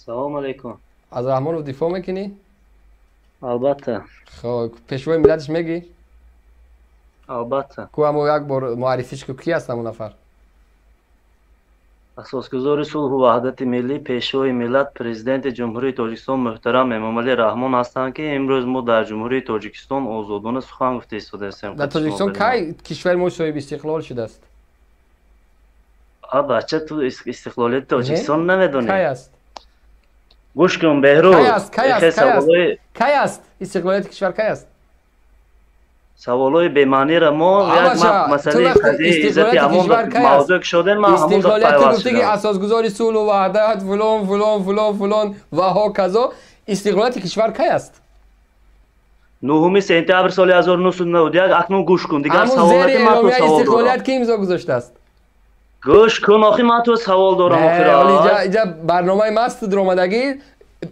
Салом алейкум. Аз Раҳмонов дифоъ мекунӣ? Албатта. Хоб, пешвои миллаташ мегӣ? Албатта. Ку ҳамо як бор муаррифиш ку, ки аст ҳамон нафар? Асосгузори сулҳу ваҳдати миллӣ, пешвои миллат, президенти Ҷумҳурии Тоҷикистон муҳтарам Эмомалӣ Раҳмон ҳастанд, ки имрӯз мо дар Ҷумҳурии Тоҷикистон озодона сухан гуфта истодаистем. Дар Тоҷикистон кай кишвари мо соҳиби истиқлол шудааст? А бача, ту истиқлолияти Тоҷикистон намедонӣ? Кай аст? Гӯш кун, Беҳрӯз. Кай аст? Кай аст? Кай аст? Кай аст? Истиқлолияти кишвар кай аст? Саволҳои бемаъниро мо як масъалаи қазияи иззати ҳамон мавзӯъ кушодем, ман ҳамон истиқлолият гуфтӣ, ки асосгузори сулҳу ваҳдат, фулон фулон фулон фулон ва ҳоказо. Истиқлолияти кишвар кай аст? 9 сентябр соли 1991. Акнун гӯш кун, дигар саволати ман ту савол. Истиқлолият ки имзо гузоштааст? Гӯш кун, охи, ман ту савол дорам. Охир иҷа барномаи маст дуромадагӣ,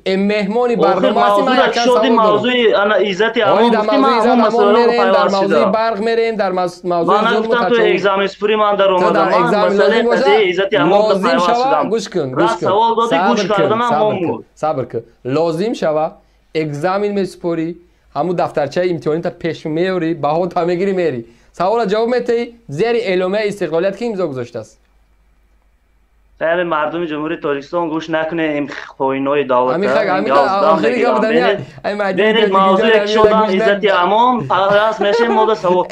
меҳмони барнома ҳастӣ, ман якчанд савол дорам. Мавзӯи ана иззати амон гуфтӣ, ман ҳамон масъаларо мерем, дар мавзӯи барқ мерем, дар мавзӯи ман нагуфтам ту экзамен супурӣ, ман даромадам. Ман масъалаи қазияи иззати амон лозим шава, гӯш кун, гӯш кун, савол додӣ, гӯш карданам мон. Сабр кун, лозим шава, экзамен месупорӣ, ҳамун дафтарчаи имтиҳонита пеш меёрӣ, баҳота мегирӣ, мерӣ, савола ҷавоб метаҳӣ. Зери эъломияи истиқлолият ки имзо гузоштааст? Ҳами мардуми Ҷумҳурии Тоҷикистон, гӯш накунед ин хоинои давлатберед. Мавзӯе кушодам, иззати амон параст мешем, мода савол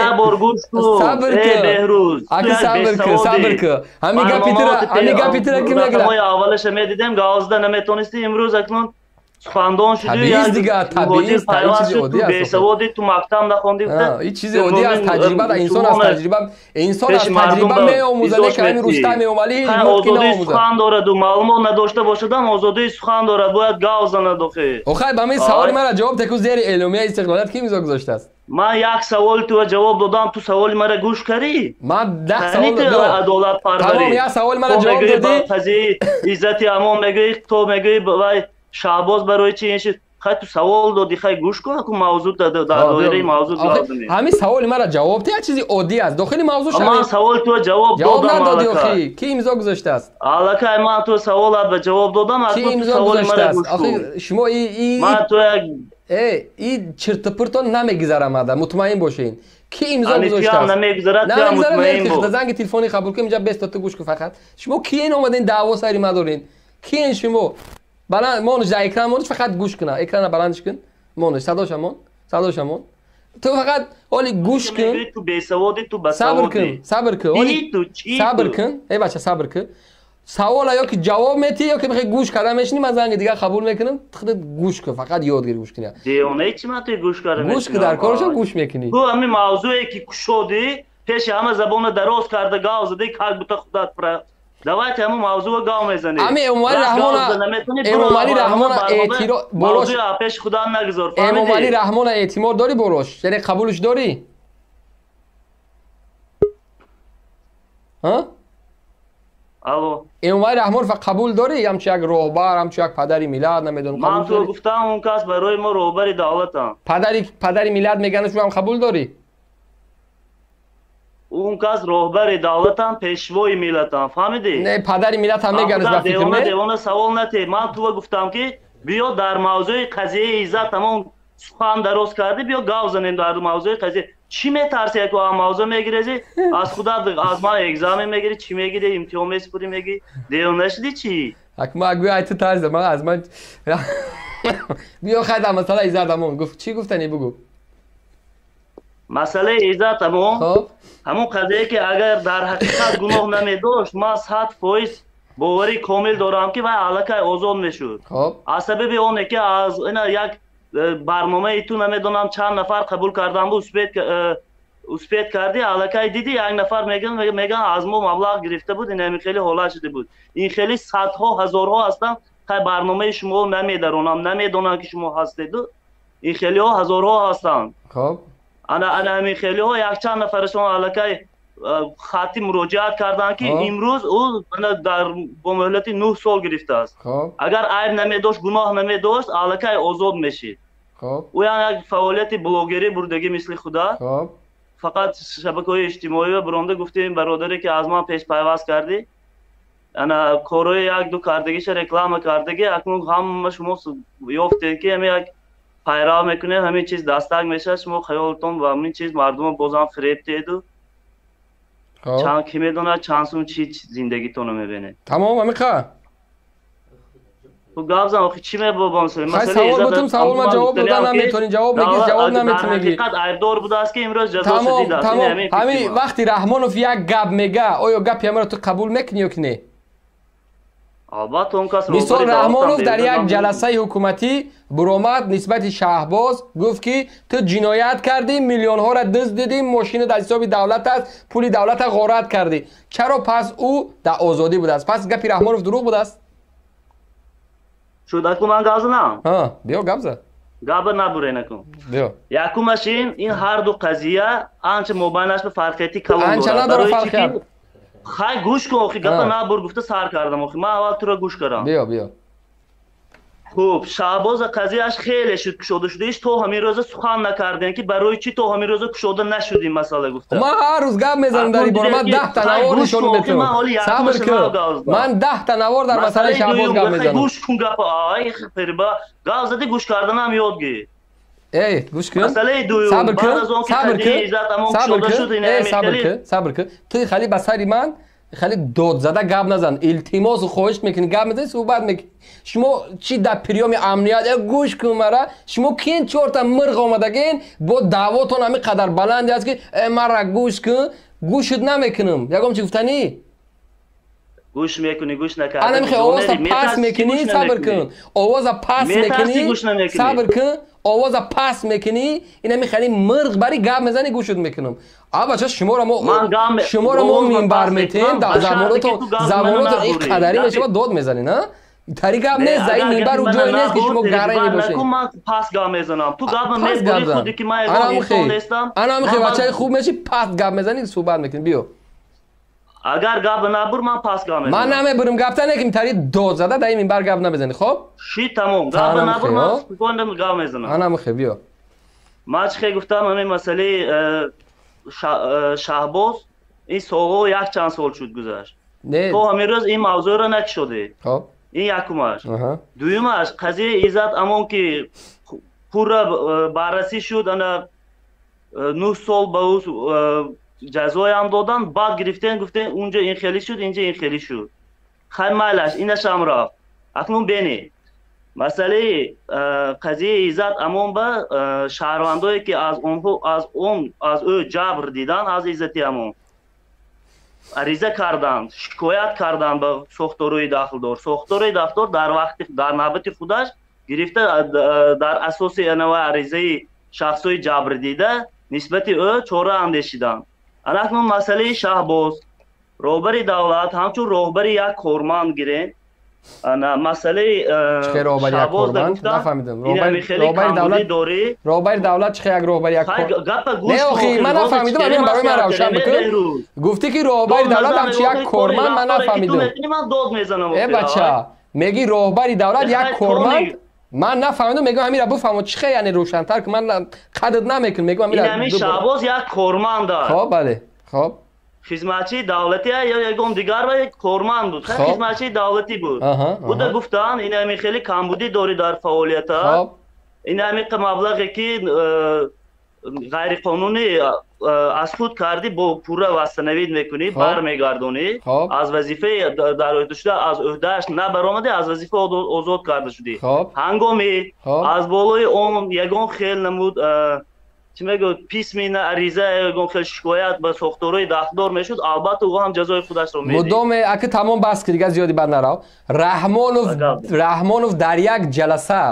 як бор гӯш кун, Беҳрӯз. Сабр ку, ҳами гапи тира ки мегирад? Аввалаша медидем, гавзда наметонистӣ, имрӯз акнун сухандон шуди, дига табиист, чизи оддӣ аст. Бесаводӣ, ту мактаб нахондӣ. Ин чизи оддӣ аст. Таҷриба, инсон аз таҷриба, инсон аз таҷриба меомӯзад. Ки ҳамин Рустам Эмомалӣ ҳеҷ озодии сухан дораду маълумот надошта бошадам, озодии сухан дорад, бояд гав занад охи. Охай, ба мин саволи мара ҷавоб теку: зери эъломияи истиқлолият ки имзо гузоштааст? Ман як саволи туро ҷавоб додам, ту саволи мара гӯш карӣ? Ман 10 савол адолатпарварӣ. Тамом, як саволи мара ҷавоб додӣ. Қазияи иззати амон мегӯӣ, то мегӯӣ вай Шаҳбоз барои чи ин шуд? Хай, ту савол додӣ, хай гӯш кун, аку мавзӯъ дар доираи мавзӯъ ҷавоб. Ҳамин саволи мара ҷавоб те, як чизи оддӣ аст, дохили мавзӯъ шавем. Ман саволи туро ҷавоб додам. Надодӣ охи. Ки имзо гузоштааст? Аллакай ман ту саволат ба ҷавоб додам. Ки имзо гузоштааст охи? Шумо ман ту як и чиртупиртон намегузарамада, мутмаин бошед. Ки имзо гузоштааст? Намегузарад, мутмаин бош. Занги телефони қабул кун, инҷа бест то ту гӯш кун фақат. Шумо киен омаден даъво сари ма дорен? Киен шумо? Баланд монуш, дар экран монуш, фақат гӯш куна, экрана баландш кун, монуш, садоша мон, садоша мон. Ту фақат оли гӯш кун. Ту бесаводӣ, ту сабр кун, сабр кун, оли сабр кун, эй бача, сабр кун. Савола ё ки ҷавоб метиҳӣ, ё ки бихоҳӣ гӯш карда мешинӣ, ман занги дигар қабул мекунам. Худат гӯш кун, фақат ёд гир гӯш кунӣ. Девонаи чи, ман туи гӯш карда? Гӯш ку, дар коршо гӯш мекунӣ. Ту ҳамин мавзӯе ки кушодӣ, пеши ҳама забона дароз карда гав задӣ, как будто худат. Давайте ҳамон мавзӯъро гав мезанем. Ами Эмомалӣ Раҳмона, Эмомалӣ Раҳмона эътироф болош, пеши худам нагузор. Эмомалӣ Раҳмона эътимод дорӣ болош? Яъне қабулш дорӣ? Алло. Эмомалӣ Раҳмон қабул дорӣ? Ҳамчун як роҳбар, ҳамчун як падари миллат, намедонам. Ман ту гуфтам, он кас барои мо роҳбари давлатам. Падари миллат меганаш, ҳам қабул дорӣ? Он кас роҳбари давлатам, пешвои миллатам, фаҳмидӣ? Не, падари миллат ҳам меганаш, ба фикр не? Девона, савол натӣ. Ман тува гуфтам, ки биё дар мавзӯи қазияи иззат ҳамон сухан дароз кардӣ, биё гав занем дар мавзӯи қазия. Чӣ метарсӣ, яку аз мавзӯъ мегирезӣ, аз худат, аз ман экзамен мегирӣ, чӣ мегирӣ, имтиҳон месупурӣ, мегӣ? Девона шудӣ чӣ? Ак ма гӯя, ай ту тарза, ман аз ман биё. Хай, дар масъалаи иззат ҳамон гуфт, чӣ гуфтанӣ, бугӯ. Масъалаи иззат ҳамон қазие, ки агар дар ҳақиқат гуноҳ намедошт, ман 100% боварӣ комил дорам, ки вай аллакай озод мешуд. Аз сабаби оне ки аз ина як барномаи ту, намедонам, чанд нафар қабул кардан бу, успеть кардӣ, аллакай дидӣ, як нафар меган, аз мо маблағ гирифта буд, ин ҳамин хеле ҳолат шуда буд. Ин хеле садҳо, ҳазорҳо ҳастанд, хай, барномаи шумо намедаронам, намедонам, ки шумо ҳастеду, ин хелиҳо ҳазорҳо ҳастанд. Ана ҳамин хелиҳо якчанд нафарашон аллакай хатти муроҷиат карданд, ки имрӯз ӯ дар бо муҳлати 9 сол гирифтааст. Агар айб намедошт, гуноҳ намедошт, аллакай озод мешид. Ӯ як фаъолияти блогерӣ бурдагӣ, мисли худа, фақат шабакаҳои иҷтимоӣ буронда. Гуфтем, бародаре ки аз ман пеш пайваст кардӣ, Ана корҳои як ду кардагиша реклама кардаги, акнун ҳама шумо ёфтед, ки ҳами як пайрав мекунед, ҳамин чиз дастак мешавад, шумо хаёлтон ва ҳамин чиз мардумо бозам фиреб диҳеду чанд ки медонад, чанд сум чи зиндагитонро мебинед. Тамом, амиқа. Ту гап зан, охи, чӣ мебобам? Савол бутум, савол ма ҷавоб дода наметонӣ, ҷавоб мегӣ, ҷавоб наметонӣ. Ҳақиқат айбдор будааст, ки имрӯз ҷазо шудидааст. Тамом, ҳамин вақти Раҳмонов як гап мега, оё гапи ҳамаро ту қабул мекунӣ ё ки не? Албатта, он кас Мисол, Раҳмонов дар як ҷаласаи ҳукуматӣ буромад, нисбати Шаҳбоз гуфт, ки ту ҷиноят кардӣ, миллионҳоро дуздидӣ, мошина дар ҳисоби давлат аст, пули давлата ғорат кардӣ. Чаро пас ӯ дар озодӣ будааст? Пас гапи Раҳмонов дурӯғ будааст? Шуд, аку ман гап занам? Биё, гап зад. Габа набуре, накун. Биё. Якумаш, ин ҳарду қазия анча мобайнаш ба фарқияти калон Анча надора фарқият. Хай, гӯш кун, охи, гапа набур гуфта сар кардам, охи, ман аввал туро гӯш кардам. Биё, биё. Хуб, Шаҳбоза қазияш хеле шуд, кушода шудаиш, то ҳамин рӯза сухан накардем, ки барои чӣ то ҳамин рӯза кушода нашуд ин масъала гуфта. Ман ҳар рӯз гап мезанам дар ин бора, ман 10-та навор нишон метавонам. Сабр кун, ман 10-та навор дар масъалаи Шаҳбоз гап мезанам. Гӯш кун гапа, ай перба гап зади, гӯш карданам ёд гир. Эй, гӯш кун. Масъалаи дуюм, сабр кун, сабр кун, сабр кун, сабр кун, сабр кун. Ту хали ба сари ман хеле додзада гап назан, илтимосу хоҳиш мекунӣ, гап мезанӣ, суҳбат мекунӣ. Шумо чӣ дар приёми амният, гӯш кун мара, шумо кин чорта мирғ омадагин, бо даъвотон ҳамин қадар баланде аст, ки мара гӯш кун, гӯшит намекунам. Ягон чи гуфтанӣ? Гӯш мекунӣ, гӯш накардӣ. Ана михе овоза пас мекунӣ, сабр кун, овоза пас мекунӣ, сабр кун, овоза пас мекунӣ, инами хеле мирғ бари гап мезанӣ, гӯшут мекунам. А бача, шуморо мо минбар метем, замонотон ин қадарӣ мешава, дод мезанӣ, на? Тари гап нест, за ин минбар ҷое нест, ки шумо гарайни бошед. Ман пас гап мезанам, ту гап мезанӣ, худи ки ман ягон инсон нестам. Ана михе бачаи хуб меши, пас гап мезанӣ, суҳбат мекунӣ, биё. Агар гап набур, ман пас гап мезанам. Ман намебурам гапта, неким тари дод зада дар ин минбар гап намезанӣ, хоб? Ши, тамом, гап набур, ман спокойно гап мезанам. Ана михе, биё. Ман чӣ хел гуфтам, ҳамин масъалаи Шаҳбоз, ин солҳо якчанд сол шуд гузашт, то ҳамин рӯз ин мавзӯъро накушодед. Ин якумаш. Дуюмаш, қазияи Иззат Амон, ки пурра баррасӣ шуд, ана 9 сол ба ӯ ҷазоям доданд, баъд гирифтен, гуфтен, унҷо ин хеле шуд, инҷо ин хеле шуд. Хай, майлаш, инашам рафт. Акнун бени, масъалаи қазияи Иззат Амон ба шаҳрвандое, ки аз онҳо, аз он, аз ӯ ҷабр дидан, аз Иззати Амон ариза карданд, шикоят карданд ба сохторҳои дахлдор. Сохторҳои дахлдор дар вақти, дар навбати худаш гирифта, дар асоси анава аризаи шахсҳои ҷабрдида нисбати ӯ чора андешиданд. Анакнун масъалаи Шаҳбоз, роҳбари давлат ҳамчун роҳбари як корманд гирем, ана масъалаи роҳбари як корманд, нафаҳмидам. Роҳбари давлат дорӣ. Роҳбари давлат чӣ як роҳбари як? Не, охи, ман нафаҳмидам, ҳамин барои ман равшан бикун. Гуфтӣ, ки роҳбари давлат ҳамчун як корманд, ман нафаҳмидам. Ман дод мезанам. Э, бача, мегӣ роҳбари давлат як корманд, ман нафаҳмидам. Мегӯям, ҳамира бифаҳмо, чӣ хе, яъне рӯшантар ки ман қадр намекунам, мегӯям ҳамира. Ин Шаҳбоз як корманд аст. Хоб, бале, хоб. Хизматчии давлатӣ ё ягон дигар ва корманд буд, хизматчии давлатӣ буд. Буда гуфтанд, ин ҳамин хеле камбудӣ дорӣ дар фаъолията, ин ҳамин маблағе ки ғайриқонунӣ аз худ кардӣ, бо пурра восстановить мекунӣ, бармегардонӣ. Аз вазифаи дар шуда аз ӯҳдааш набаромадӣ, аз вазифа озод карда шудӣ. Ҳангоми аз болои он ягон хел намуд, чӣ мегӯяд, письменная ариза, ягон хел шикоят ба сохторҳои дахлдор мешуд, албатта, ӯ ҳам ҷазои худашро медид. Мудоме аки, тамом, бас ки, дига зиёди бад нарав. Раҳмонов дар як ҷаласа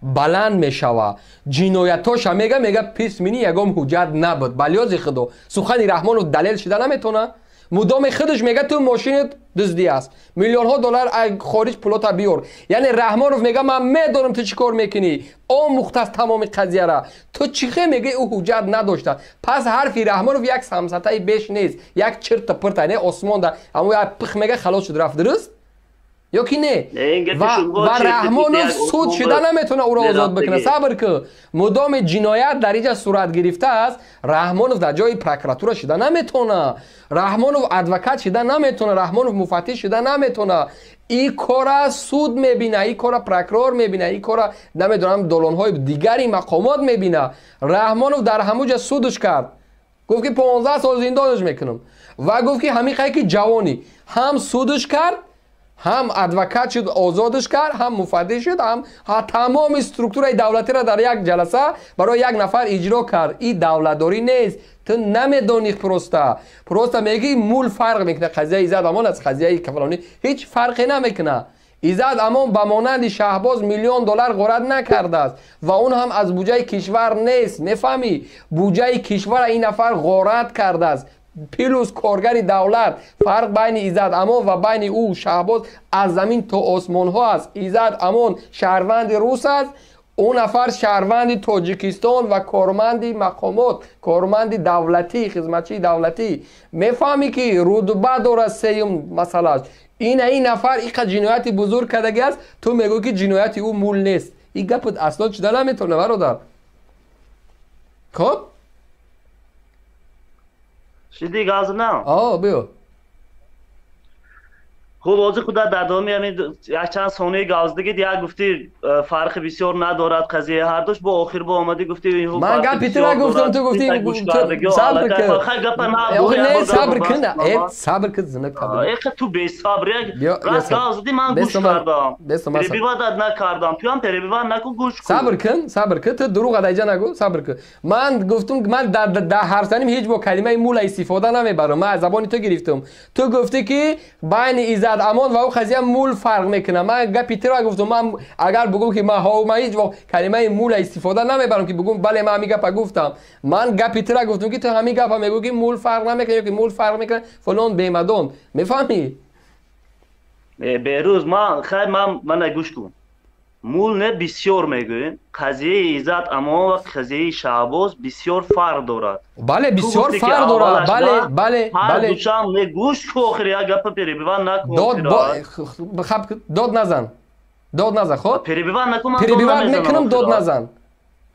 баланд мешава, ҷиноятоша мега, письменный ягон ҳуҷҷат набуд. Балёзи худо, сухани Раҳмонов далел шида наметавона. Мудоме худаш мега, ту мошинат дуздӣ аст, миллионҳо доллар хориҷ пулота биёр. Яъне Раҳмонов мега, ман медонам, ту чӣ кор мекунӣ, омӯхтааст тамоми қазияра. Ту чӣ хе мегӯи, ӯ ҳуҷҷат надошта? Пас ҳарфи Раҳмонов як самсатаи беш нест, як чирта пирта, не, осмонда ҳамо як пих мега, халос шуд, рафт, дуруст Ё ки не? Ва Раҳмонов суд шуда наметавона ӯро озод бикунад. Сабр ку, мудоми ҷиноят дар инҷа сурат гирифтааст, Раҳмонов дар ҷои прокуратура шуда наметавона, Раҳмонов адвокат шуда наметавона, Раҳмонов муфаттиш шуда наметавона. И кора суд мебина, и кора прокурор мебина, и кора намедонам долонҳои дигари мақомот мебина. Раҳмонов дар ҳамуҷа судш кард, гуфт ки 15 сол зиндонаш мекунам ва гуфт ки ҳамиқае ки ҷавонӣ, ҳам судш кард, ҳам адвокат шуд, озодш кард, ҳам муфаттиш шуд, ҳам тамоми структураи давлатиро дар як ҷаласа барои як нафар иҷро кард. И давлатдорӣ нест. Ту намедонӣ, просто мегӯӣ мул фарқ мекунад. Қазияи Иззат Амон аз қазияи кафалонӣ ҳеҷ фарқе намекунад. Иззат Амон ба монанди Шаҳбоз миллион доллар ғорат накардааст ва он ҳам аз буҷаи кишвар нест. Мефаҳмӣ? Буҷаи кишварро ин нафар ғорат кардааст, плюс коргари давлат. Фарқ байни Иззат Амон ва байни ӯ Шаҳбоз аз замин то осмонҳо аст. Иззат Амон шаҳрванди рус аст, ӯ нафар шаҳрванди Тоҷикистон ва корманди мақомот, корманди давлатӣ, хизматчии давлатӣ. Мефаҳмӣ ки рутба дорад. Сеюм масъалааш ина, ин нафар иқа ҷинояти бузург кардагӣ аст, ту мегӯӣ ки ҷинояти ӯ мул нест. Ин гапат асло шуда наметавона, бародар. Хоб. Шиди газна? О, биё. Хуб, ҳозир худа дар давоми ҳамин якчанд сонияи гавздагид як гуфти, фарқи бисёр надорад қазияи ҳардуш, бо охир бо омадӣ гуфти. Ман гапи тура гуфтам, ту гуфти. Сабр кун, не, сабр кун, сабр кун, зинак. Ту бесабр раст гавздӣ, ман гӯш кардам, перебивать накардам, туам перебивать накун, гӯш кун. Сабр кун, сабр кун, ту дурӯғ адаҷа нагӯ, сабр кун. Ман гуфтум, ман дар ҳарфзаним ҳеҷ бо калимаи мула истифода намебарам, ман аз забони ту гирифтам. Ту гуфтӣ ки байни Иззат Амон ва ӯ қазия мул фарқ мекунад. Ман гапи тура гуфтум. Ман агар бугум ки ман ҳеҷ вақт калимаи мула истифода намебарам ки бугум бале, ман ҳамин гапа гуфтам. Ман гапи тура гуфтум ки ту ҳамин гапа мегӯ ки мул фарқ намекунад ё ки мул фарқ мекунад, фалон бемадон. Мефаҳмӣ? Берӯз, ман хайр, ман мана гӯш кун, мул не, бисёр мегӯем, қазияи Иззат Амон ва қазияи Шаҳбоз бисёр фарқ дорад. Бале, бисёр фарқ дорад, бале, бале, бале. Душам не, гӯш ку, охир як гапа перебивать накун. Дод назан, дод назан, хоб. Перебивать накун. Ман перебивать мекунам, дод назан,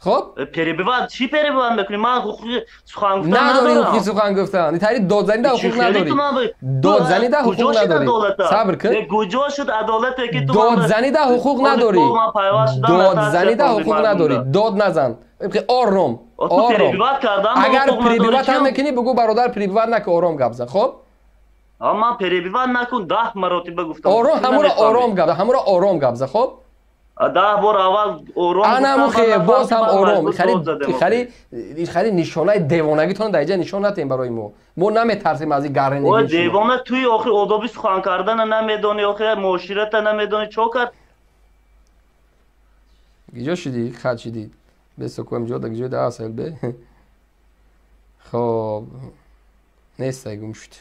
хоб. Перебивать чӣ перебивать мекунӣ? Ман ҳуқуқи сухан гуфтан надорӣ. Ҳуқуқи сухан гуфтан тари додзанӣ да ҳуқуқ надорӣ, додзанӣ да ҳуқуқ надорӣ. Сабр кун. Куҷо шуд адолате ки ту додзанӣ да ҳуқуқ надорӣ, додзанӣ да ҳуқуқ надорӣ. Дод назан, ором, ором. Агар перебивать ҳам мекунӣ, бугӯ: бародар, перебивать накун, ором гап зан, хоб. Ман перебивать накун 10 маротиба гуфтам. Ором, ҳамуро ором гап, ҳамуро ором гап зан, хоб. 10 бор аввал ором. Анамухе боз ҳам ором. Хеле нишонаи девонагитон дар инҷа нишон натем барои мо. Мо наметарсем аз ин гарренеги. Девона туи, охир одоби сухан кардана намедонӣ, охир муоширата намедонӣ, чо кард? Гиҷо шудӣ, хат шудӣ, бесокуам ҷо ҷо да асал бе. Хоб, нестай, гум шуд.